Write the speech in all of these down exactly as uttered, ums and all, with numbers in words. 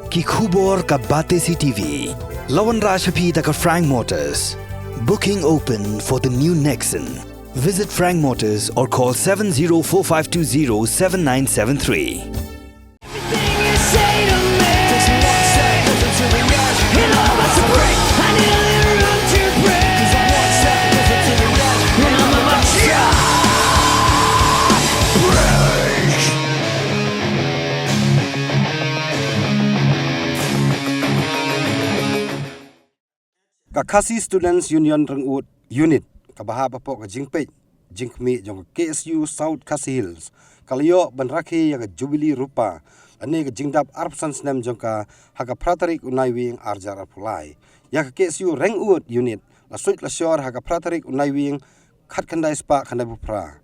Ki khubor ka Batesi T V. La wanrah sha phi da ka Frank Motors. Booking open for the new Nexon. Visit Frank Motors or call seven zero four five two zero seven nine seven three. Ka Khasi Students Union Ringud Unit, kaba hap hapoh ka jingpeit jingkhmih jong ka K S U South Khasi Hills, ka la ïoh ban rakhe ïa ka Jubilee Rupa lane ka jingdap arphew san snem jong ka ha ka phra tarik u Naiwieng arhajar arphew lai. Ïa ka K S U Ringud Unit la suid la shor ha ka phra tarik u Naiwieng khatkhyndai spah khyndaiphew phra.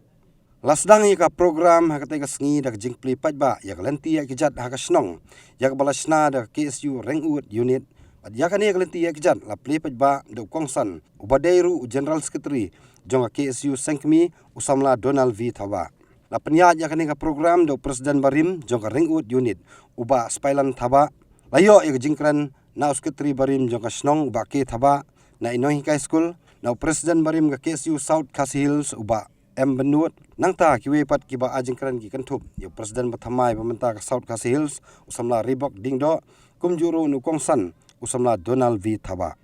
La sdang ïa ka program ha katei ka sngi da ka jingplie paidbah ïa ka lynti ïaid ka jait ha ka shnong, ïa kaba la shna da ka K S U Ringud Unit. Bad ïa kane ka lynti ïaid ka jait la plie paidbah da u kongsan, uba dei ruh u General Secretary jong ka K S U Sengkmie, u samla Donald V Thabah. La pynïaid ïa kane ka program da u President barim jong ka Ringud Unit, u Bah Spailan Thabah. La ïoh ïa ka jingkren na u Secretary barim jong ka shnong, u Bah K Thabah, na i nonghikai skul, na u President barim ka K S U South Khasi Hills, u Bah M Bynnud. Nangta kiwei pat kiba ai jingkren ki kynthup ïa u President bathymmai ba mynta ka South Khasi Hills, u samla Ribok Diengdoh, kumjuh ruh na u kongsan, u samla Donald V Thabah.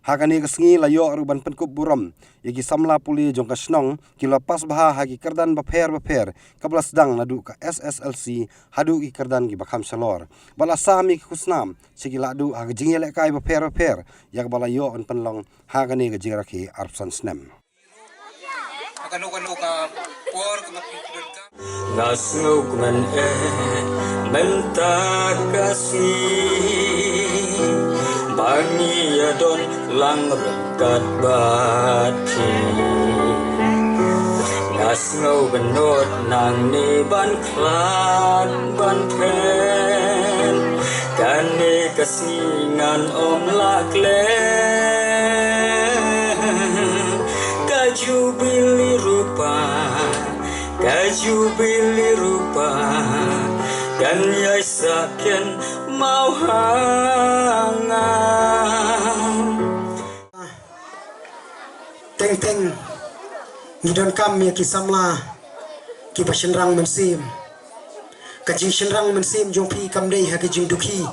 Ha kane ka sngi la ïoh ruh ban pynkup burom ïa ki samla pule jong ka shnong, kiba la pass bha ha ki kyrdan bapher bapher, kaba la sdang naduh ka S S L C haduh ki kyrdan kiba kham shalor. Bad la sam ïa ki khusnam sha ki lahduh ha ka jingïalehkai bapher bapher, ïa kaba la ïoh ban pynlong ha kane ka jingrakhe arphew san snem. Nga sngew kmen eh mynta ka sngi ba ngi ïa don lang ryngkat bad phi. Nga sngew bynnud nangne ban khlad ban phen, kane ka sngi ngan ym lah khlem. Ka Jubilee Rupa, ka Jubilee Rupa, kan ïai sah ken mawhanga. Teng teng ngi donkam ïa ki samla kiba shynrang mynsiem. Ka jingshynrang mynsiem jong phi kam dei ha ka jingdukhi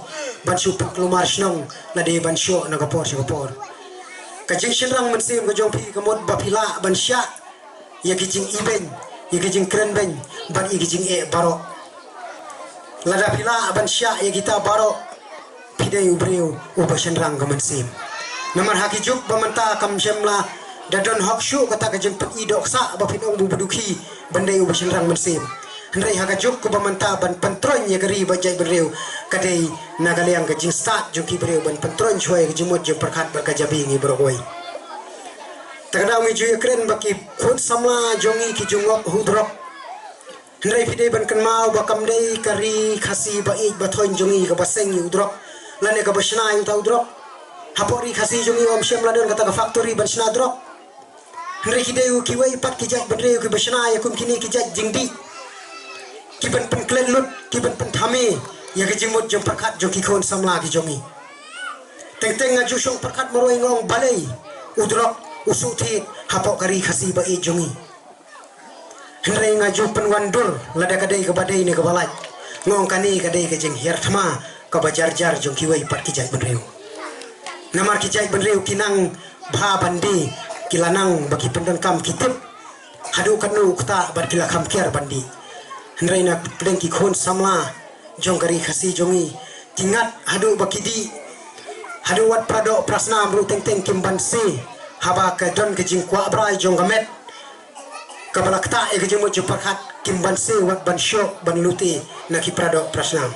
ban shu pynkulmar shnong lane ban shoh na ka por sha ka por. Ka jingshynrang mynsiem ka jong phi ka mut ba phi lah ban shah ïa ki jingibeiñ, ïa ki jingkrenbeiñ bad ïa ki jingeh baroh. Lada phi lah ban shah ïa kita baroh, phi dei u briew uba shynrang ka mynsiem. Namar ha ki juk ba mynta kam shym la da don hok shuh kata ka jingpyni dohksah ba phin ong ba u ba dukhi ban dei uba shynrang mynsiem. Hynrei ha ka juk kaba mynta ban pyntroiñ ïa ka ri bad jaitbynriew ka dei na ka liang ka jingstad jong ki briew ban pyntroiñ shuwa ïa ka jingmut jingpyrkhat bad ka jabieng ïa baroh kawei. Te ka daw ngi ju ïakren ba ki khun samla jong ngi ki ju ngop ha u drok. Hynrei phi dei ban kynmaw ba kam dei ka ri Khasi ba ïeit ba thoiñ jong ngi kaba seng ïa u drok lane kaba shna ïa uta u drok. Hapoh ri Khasi jong ngi ym shym la don kata ka factory ban shna drok. Hynrei ki dei kiwei pat ki jaitbynriew kiba shna ïa kum kine ki jait jingdih, ki ban pynklet lut, ki ban pynthame ïa ka jingmut jingpyrkhat jong ki khun samla ki jong ngi. Teng teng nga ju shong pyrkhat marwei nga ong balei u drok u shu thied hapoh ka ri Khasi ba ïeit jong ngi. Hynrei nga ju pynwandur lada ka dei kaba dei ne kaba lait. Nga ong kane ka dei ka jinghiar thma kaba jar jar jong kiwei pat ki jaitbynriew. Namar ki jaitbynriew ki nang bha ban die, ki la nang ba ki pyndonkam ki tip haduh katno u ktah bad ki la kham kiar ban die. Hynrei na pdeng ki khun samla jong ka ri Khasi jong ngi, ki ngat haduh ba ki dih, haduh wat pra doh pra snam ruh teng teng kim banse haba ka don ka jingkwah brai jong ka met kaba la ktah ïa ka jingmut jingpyrkhat, kim banse wat ban shoh ban lute na ki pra doh pra snam.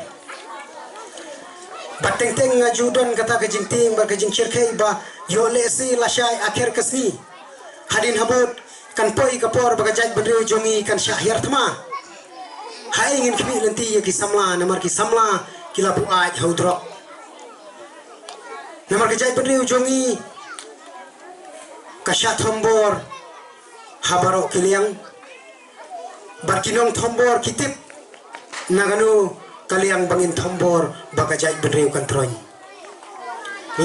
Bad teng teng nga ju don kata ka jingtieng bad ka jingshyrkhei ba ïoh lehse lashai akher ka sngi, hadien habud kan poi ka por ba ka jaitbynriew jong ngi kan shah hiar thma. Haei ngin khmih lynti ïa ki samla, namar ki samla ki la buaid ha u drok. Namar ka jaitbynriew jong ngi ka shah thombor ha baroh ki liang. Bad ki nongthombor ki tip na kano ka liang ba ngin thombor ba ka jaitbynriew kan troiñ.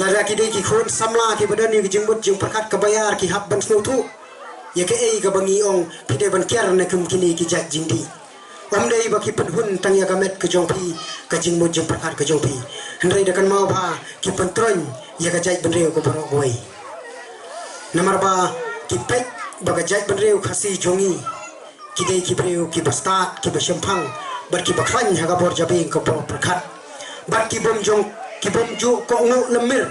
Lada ki dei ki khun samla kiba don ïa ka jingmut jingpyrkhat kaba ïar, ki hap ban sngewthuh ïa kaei kaba ngi ong, phi dei ban kiar na kum kine ki jait jingdih. Ym dei ba ki pynhun tang ïa ka met ka jong phi, ka jingmut jingpyrkhat ka jong phi, hynrei da kynmaw ba ki pyntroiñ ïa ka jaitbynriew ka baroh kawei. Namar ba ki peit ba ka jaitbynriew Khasi jong ngi ki dei ki briew kiba stad, kiba shemphang bad kiba khlaiñ ha ka bor jabieng, ka bor pyrkhat. Bad ki bym jong, ki bym ju kohnguh lem mir.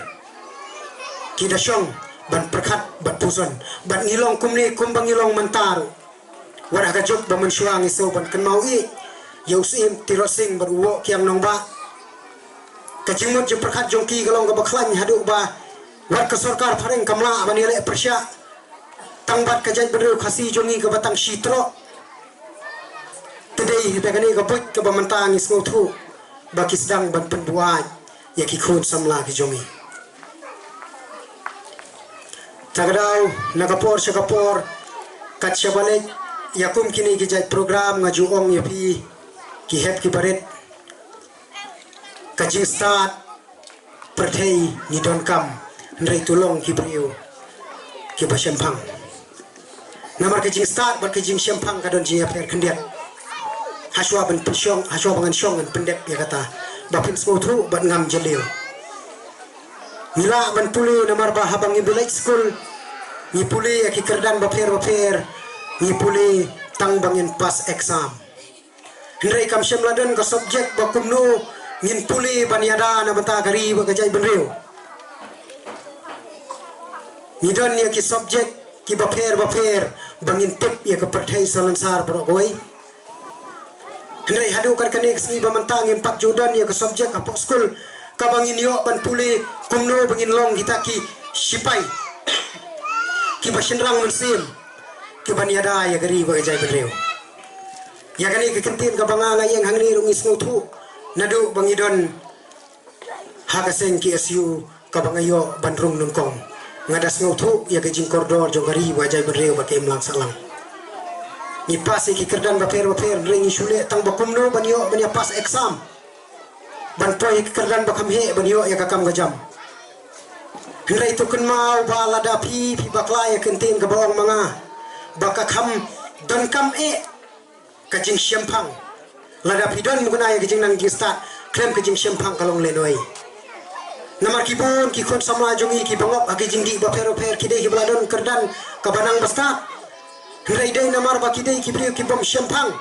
Ki da shong ban pyrkhat bad pyrshang, bad ngi long kumne kumba ngi long mynta ruh. Wat ha ka juk ba mynshuwa ngi shu ban kynmaw ïa u Syiem Tirot Sing bad u Woh Kiang Nangbah. Ka jingmut jingpyrkhat jong ki ka long kaba khlaiñ haduh ba wat ka sorkar phareng kam lah ban ïaleh pyrshah tang bad ka jaitbynriew Khasi jong ngi kaba tang shi troh. Te dei da kane ka buit kaba mynta ngi sngewthuh ba ki sdang ban pynbuaid ïa ki khun samla ki jong ngi. Ta ka daw, na ka por sha ka por, kat shaba leit ïa kum kine ki jait program, nga ju ong ïa phi ki hep ki barit, ka jingstad pyrthei ngi donkam, hynrei to long ki briew kiba shemphang. Namar ka jingstad bad ka jingshemphang ka don jingïapher khyndiat. Hashwa ban pynshong, hashwa ba ngan shong ngan pyndep ïa kata, ba phin sngewthuh bad ngam jylliew. Ngi lah ban pule namar ba haba ngi beit skul, ngi pule ïa ki kyrdan bapher bapher, ngi pule tang ba ngin pass exam. Hynrei kam shym la don ka subject ba kumno ngin pule ban ïada na bynta ka ri bad ka jaitbynriew. Ngi don ïa ki subject kiba pher bapher ba ngin tip ïa ka pyrthei salonsar baroh kawei. Hynrei haduh kat kane ka sngi ba mynta ngim pat ju don ïa ka subject hapoh skul kaba ngin ïoh ban pule kumno ba ngin long kita ki sipai kiba shynrang mynsiem, kiban ïada ïa ka ri bad ka jaitbynriew. Ïa kane ka kyntien kaba nga nga ïeng hangne ruh ngi sngewthuh naduh ba ngi don ha ka seng K S U kaba nga ïoh ban rung nyngkong. Nga da sngewthuh ïa ka jingkordor jong ka ri bad ka jaitbynriew bad ka imlang sahlang. Ngi pass ïa ki kyrdan bapher bapher, hynrei ngi shu leh tang ba kumno ban ïoh ban ïa pass exam, ban poi ïa ki kyrdan ba kham heh ban ïoh ïa ka kam ka jam. Hynrei to kynmaw ba lada phi, phi bakla ïa ka kyntien kaba ong ma nga ba ka kham donkam eh ka jingshemphang. Lada phi don mukna ïa ka jingnang jingstad khlem ka jingshemphang ka long lehnoh. Namar ki bun ki khun samla jong ngi kiba ngop ha ki jingdih bapher bapher ki dei kiba la don kyrdan kaba nang ba stad. Hynrei dei namar ba ki dei ki briew ki bym shemphang.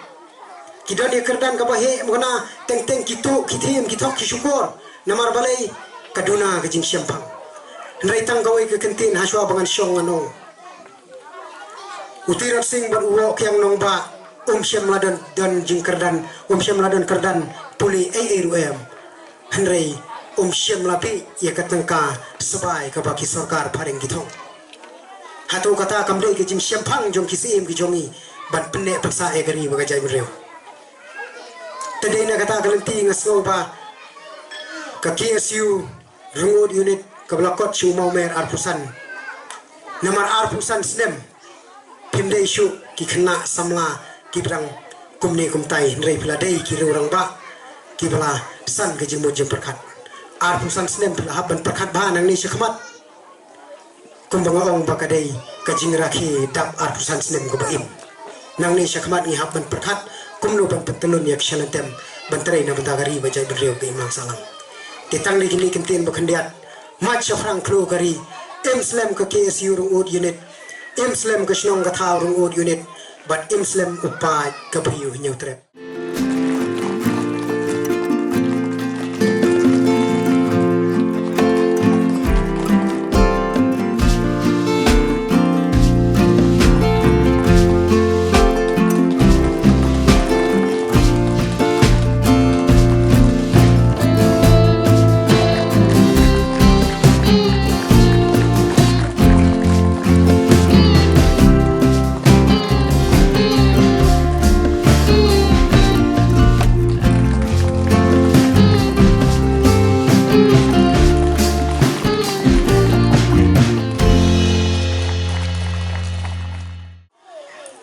Ki don ïa kyrdan kaba heh mukna, teng teng ki tuh ki thim ki thok ki shukor. Namar balei? Ka duna ka jingshemphang. Hynrei tang kawei ka kyntien hashwa ba ngan shong ngan ong. U Tirot Sing bad u Woh Kiang Nangbah um shym la don, don jingkyrdan, um shym la don kyrdan pule ei ei ruh em. Hynrei um shym la phi ïa ka tyngka sbai kaba ki sorkar phareng ki thong. Hato kata kam dei ka jingshemphang jong ki syiem ki jong ngi ban pynneh pynsah ïa ka ri bad ka jaitbynriew? Te dei na kata ka lynti nga sngew ba ka K S U Ryngut Unit kaba la kot sha u Mawmer arphew san. Namar arphew san snem phim dei shuh ki khynnah samla kiba dang kumne kumtai, hynrei phi la dei ki riew rangbah kiba la san ka jingmut jingpyrkhat. Arphew san snem phi la hap ban pyrkhat bha nangne shakhmat. Kumba nga ong ba ka dei ka jingrakhe dap arphew san snem kaba im. Nangne shakhmat ngi hap ban pyrkhat kumno ban pyntyllun ïa ka shalynter ban trei na bynta ka ri bad jaitbynriew ka imlang sahlang. Te tang dei kine ki kyntien ba khyndiat, mad shaphrang khloo ka ri, im slem ka K S U Ryngut Unit, im slem ka shnong ka thaw Ryngut Unit, bad im slem u paid ka Bri u Hynñiewtrep.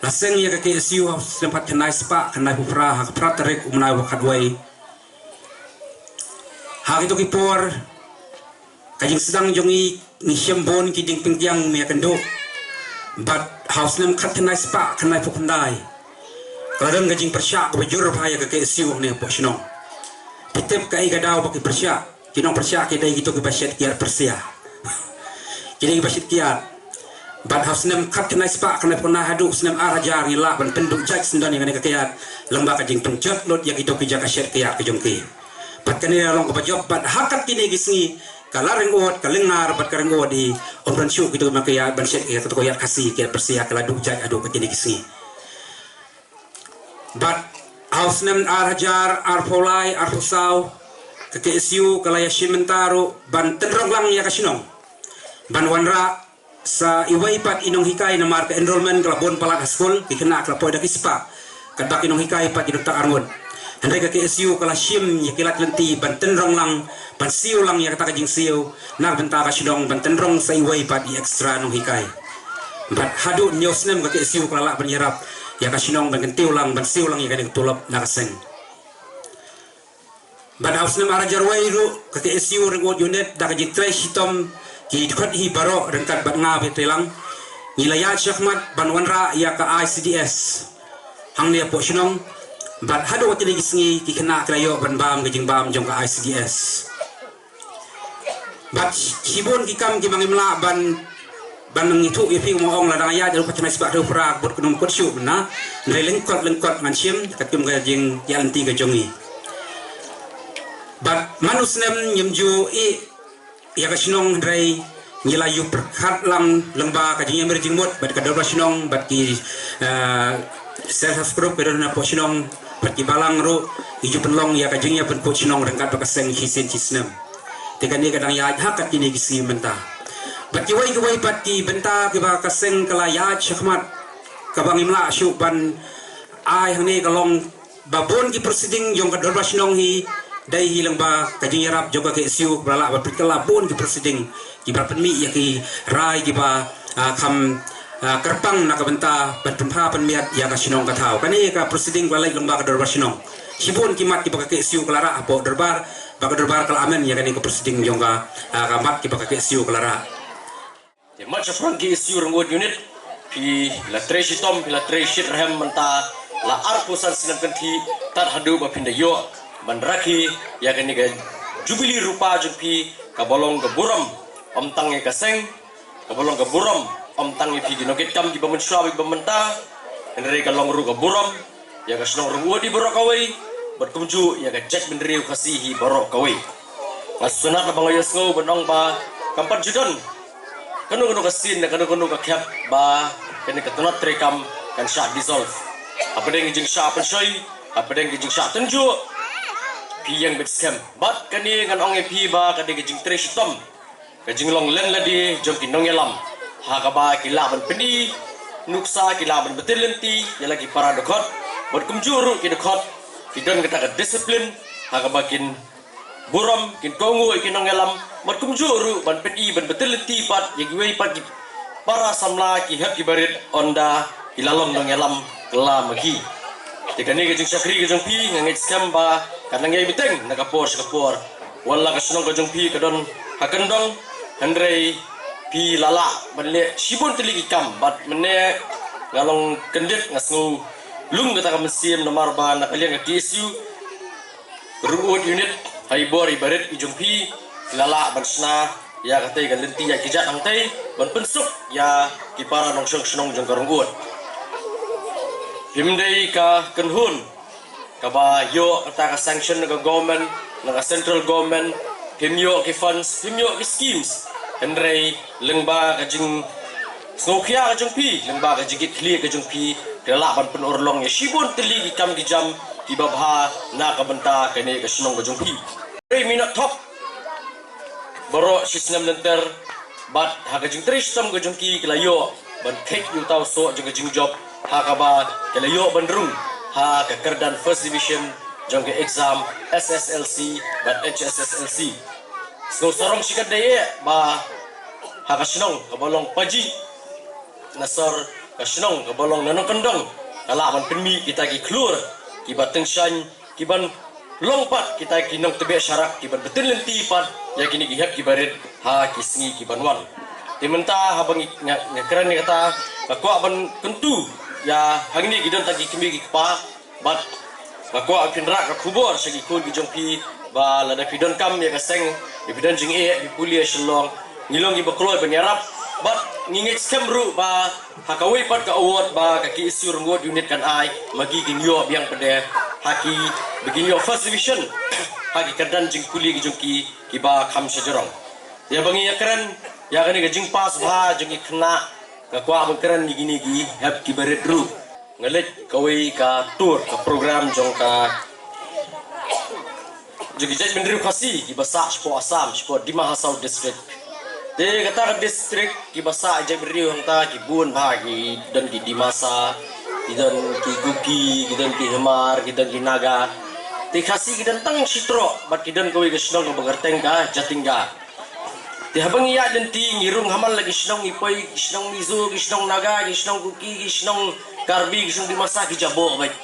La seng ïa ka K S U ha u snem khatkhyndai spah khyndaiphew phra ha ka phra tarik u bnai ba khatwei. Ito ki por ka jingsdang jong ngi, ngi shem bun ki jingpyngtiang mia kynduh. Bad ha u snem khatkhyndai spah khyndaiphew khyndai ka la don ka jingpyrshah kaba jur bha ïa ka K S U hangne hapoh shnong. Phi tip kaei ka daw ba ki pyrshah? Ki nongpyrshah ki dei kito kiba shet kiad pyrshah. Ki dei kiba shet kiad. Bad ha u snem khatkhyndai spah khyndaiphew khyndai haduh u snem ar hajar ngi lah ban pynduh jait syndon ïa kane ka kiad lyngba ka jingpynjot lut ïa kito ki jaka shet kiad ka jong ki. Bad kane ka long kaba jop, bad ha kat kine ki sngi ka la ryngud, ka lyngngar bad ka ryngud hi. Ym don shuh kito kiba kiad ban shet kiad, kito kiad Khasi, kiad pyrshah ka la duh jait haduh kat kine ki sngi. Bad ha u snem ar hajar arphew lai arphew saw ka K S U ka la ïashim bynta ruh ban tynrong lang ïa ka shnong ban wanrah sa iwei pat i nonghikai, namar ka enrollment ka la bun palat ha skul, ki khynnah ka la poi da ki spah, katba ki nonghikai pat ki don tang arngut. Hynrei ka K S U ka la shim ïa ki lad lynti ban tynrong lang, ban siew lang ïa kata ka jingsiew na ka bynta ka shnong, ban tynrong sa iwei pat i extra nonghikai. Bad haduh hynñiew snem ka K S U ka la lah ban ïarap ïa ka shnong ban kyntiew lang, ban siew lang ïa kane ka tulop na ka seng. Bad ha u snem ar hajar wei ruh ka K S U Ringgut Unit da ka jingtrei shitom ki dkhot hi baroh ryngkat bad nga Bitrei Lang, ngi la ïaid shakhmat ban wanrah ïa ka I C D S hangne hapoh shnong. Bad haduh kine ki sngi ki khynnah ki la ïoh ban bam ka jingbam jong ka I C D S. Bad shibun ki kam kiba ngim lah ban, ban ngithuh ïa phi, kumba ong, la dang ïaid ruh ka tnai spah ruh pra bud kynum kut shuh na. Hynrei lyngkot lyngkot ngan shim katkum ka jingïaid lynti ka jong ngi. Bad man u snem ngim ju ïeh ïa ka shnong, hynrei ngi la ïoh pyrkhat lang lyngba ka jingïamir jingmut bad ka dorbar shnong bad ki, eh, self help group ka don hapoh shnong bad ki balang ruh, ngi ju pynlong ïa ka jingïapynkhuid shnong ryngkat bad ka seng shisien shisnem. Te kane ka dang ïaid ha kat kine ki sngi mynta. Bad kiwei kiwei pat ki bynta kiba ka seng ka la ïaid shakhmat kaba ngim lah shuh ban ai hangne ka long ba bun ki proceeding jong ka dorbar shnong hi dei hi lyngba ka jingïarap jong ka K S U kaba la lah ban pynkylla bun ki proceeding kiba pynmih ïa ki rai kiba, ah, kham, ah, kyrpang na ka bynta ban pynpha pynmiat ïa ka shnong ka thaw. Kane ka proceeding ka la leit lyngba ka dorbar shnong. Shibun ki mat kiba ka K S U ka la rah hapoh dorbar, ba ka dorbar ka la amen ïa kane ka proceeding jong ka, ah, ka mat kiba ka K S U ka la rah. Te mat shaphrang K S U Ringgut Unit, phi la trei shitom, phi la trei shitrhem mynta la arphew san snem kynthih, tad haduh ba phin da ïoh ban rakhe ïa kane ka jubili rupa jong phi, kaba long ka burom ym tang ïa ka seng, kaba long ka burom ym tang ïa phi ki nongkitkam kiba mynshuwa bad kiba mynta, hynrei ka long ruh ka burom ïa ka shnong Ringgut hi baroh kawei, bad kumjuh ïa ka jaitbynriew Khasi hi baroh kawei. Nga sngewtynnat ba nga ïohsngew ban ong ba kam pat ju don kano kano ka sien ne kano kano ka khep ba kane ka tnat treikam kan shah dissolve. Hapdeng ka jingshah pynshoi, hapdeng ka jingshah tynjuh, phi ïeng beit skhem. Bad kane ngan ong ïa phi ba ka dei ka jingtrei shitom, ka jinglong lynlade jong ki nongïalam, ha kaba ki lah ban pyni nuksa, ki lah ban btin lynti ïa la ki para dkhot, bad kumjuh ruh ki dkhot ki don kata ka discipline ha kaba kin burom, kin kohnguh ïa ki nongïalam, bad kumjuh ruh ban pyni, ban btin lynti pat ïa kiwei pat ki para samla, ki hep ki barit, ynda ki la long nongïalam kylla ma ki. Te kane ka jingshakri ka jong phi nga ngeit skhem ba kan nang ïai bteng na ka por sha ka por. Wat la ka shnong ka jong phi ka don ha kyndong, hynrei phi la lah ban leh shibun tylli ki kam, bad mynne nga long kyndit, nga sngew lung kata ka mynsiem namar ba na ka liang ka K S U Ringgut Unit, ha i bor i barit i jong phi, phi la lah ban shna ïa katei ka lynti ïaid kjat hangtei ban pynsuk ïa ki para nongshong shnong jong ka Ringgut. Phim dei ka kynhun kaba ïoh kata ka sanction na ka government, na ka central government, phim ïoh ki funds, phim ïoh ki schemes. Hynrei lyngba ka jingsngewkhia ka jong phi, lyngba ka jingkitkhlieh ka jong phi, phi la lah ban pynurlong ïa shibun tylli ki kam ki jam kiba bha na ka bynta kane ka shnong ka jong phi. Hynrei me nat thok baroh shi snem lynter, bad ha ka jingtrei shitom ka jong ki, ki la ïoh ban kheit ïa uta u soh jong ka jingjop, ha kaba ki la ïoh ban rung ha ka kyrdan first division jong ka exam S S L C bad H S S L C. Sngewsarong shikatdei eh ba ha ka shnong kaba long Pajih, na sor ka shnong kaba long na nongkyndong, ka lah ban pynmih kita ki khlur kiba tyngshaiñ, kiban long pat kita ki nongtbeh sharak ki ban btin lynti pat ïa kine ki hep ki barit ha ki sngi ki ban wan. Te mynta haba ngi nga, nga kren ïa kata, nga kwah ban kyntu ïa hangne ki don tang ki kmie ki kpa, bad nga kwah phin rah ka khubor sha ki khun ki jong phi ba lada phi don kam ïa ka seng, ïa phi don jingeh, phi pule Shillong, ngi long kiba kloi ban ïarap. Bad ngi ngeit skhem ruh ba ha kawei pat ka award ba ka K S U Rynggut Unit kan ai, ma ki kin ïoh biang pat de ha ki, ba kin ïoh first division ha ki kyrdan jingpule ki jong ki kiba kham shajrong. Ïa ba ngi ïa kren ïa kane ka jingpass bha jong ki khynnah, nga kwah ban kren ïa kine ki hep ki barit ruh. Nga leit kawei ka tour, ka program jong ka, jong ki jaitbynriew Khasi kiba sah shapoh Assam, shapoh Dima Hasao District. Te kata ka district kiba sah jaitbynriew hangta ki bun bha, ki don ki Dimasa, ki don ki Kuki, ki don ki Hmar, ki don ki Naga. Te Khasi ki don tang shi troh, bad ki don kawei ka shnong kaba kyrteng ka Jatinga. Te haba ngi ïaid lynti ngi rung haman la ki shnong, ngi poi ki shnong Mizo, ki shnong Naga, ki shnong Kuki, ki shnong Karbi, ki shnong Dimasa, ki jaboh beit.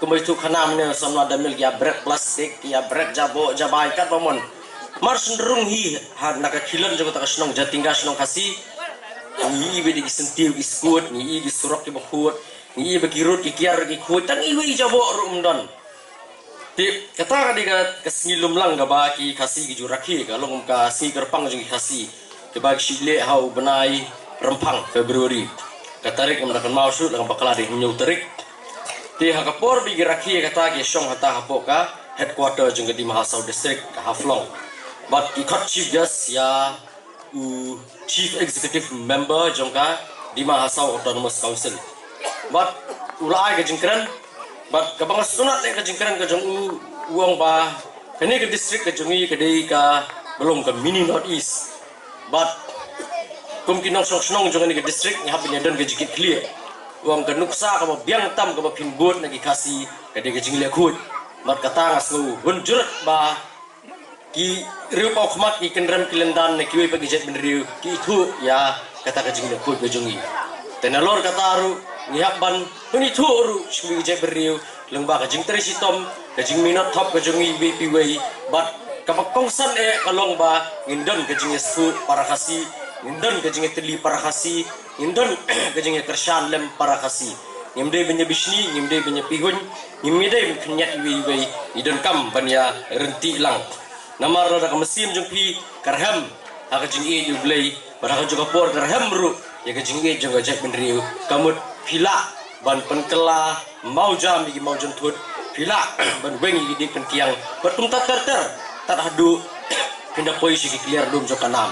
Kumba ïathuh khana mynne samla da mil, ki ïa bret plastik, ki ïa bret jaboh jabai katba mon. Mar shen rung hi ha na ka khilon jong kata ka shnong Jatinga, shnong Khasi. Ngi i beit ki syntiew ki skut, ngi i ki surok kiba khuid, ngi i ba ki rud ki kiar ki khuid, tang iwei i jaboh ruh ym don. Te kata ka dei ka, ka sngi lum lang kaba ki Khasi ki ju rakhe, ka long ka sngi kyrpang jong ki Khasi, kaba ki shu leh ha u bnai Rymphang, February. Ka tarik ngam da kynmaw shuh, la nga bakla dei hynñiew tarik. Te ha ka por ba ki rakhe kata, ki shong hata hapoh ka headquarter jong ka Dima Hasao District, ka Haflong. Bad ki khot chief guest ïa u Chief Executive Member jong ka Dima Hasao Autonomous Council. Bad u la ai ka jingkren, bad kaba nga sngewtynnat ïa ka jingkren ka jong u, u ong ba kane ka district ka jong ngi ka dei kaba long ka mini North East. Bad kum ki nongshong shnong jong kane ka district, ngi hap ban ïa don ka jingkitkhlieh. U ong ka nuksa kaba biang tam kaba phin bud na ki Khasi ka dei ka jingleh khuid. Bad kata nga sngew hun jurut ba ki riew paw khmat, ki kynrem ki lyndan na kiwei pat ki jaitbynriew ki ithuh ïa kata ka jingleh khuid ka jong ngi. Te nalor kata ruh ngi hap ban pynithuh ruh sha kiwei ki jaitbynriew lyngba ka jingtrei shitom, ka jingminot thop ka jong ngi iwei pa iwei. Bad kaba kongsan eh ka long ba ngin don ka jingïasuk para Khasi, ngin don ka jingïatylli para Khasi, ngin don ka jingïakyrshan lem para Khasi. Ngim dei ban ïa bishni, ngim dei ban ïa pihuiñ, ngim dei ban khynñiat iwei iwei, ngi donkam ban ïa ryntih lang. Namar lada ka mynsiem jong phi ka rhem ha ka jingïeit U Blei, bad ha kajuh ka por ka rhem ruh ïa ka jingïeit jong ka jaitbynriew. Ka mut phi lah ban pynkylla mawjam ïa ki mawjynthut, phi lah ban weng ïa ki dieng pynkiang, bad kumta ter ter, tad haduh phin da poi sha ki kliar dum jong ka nam.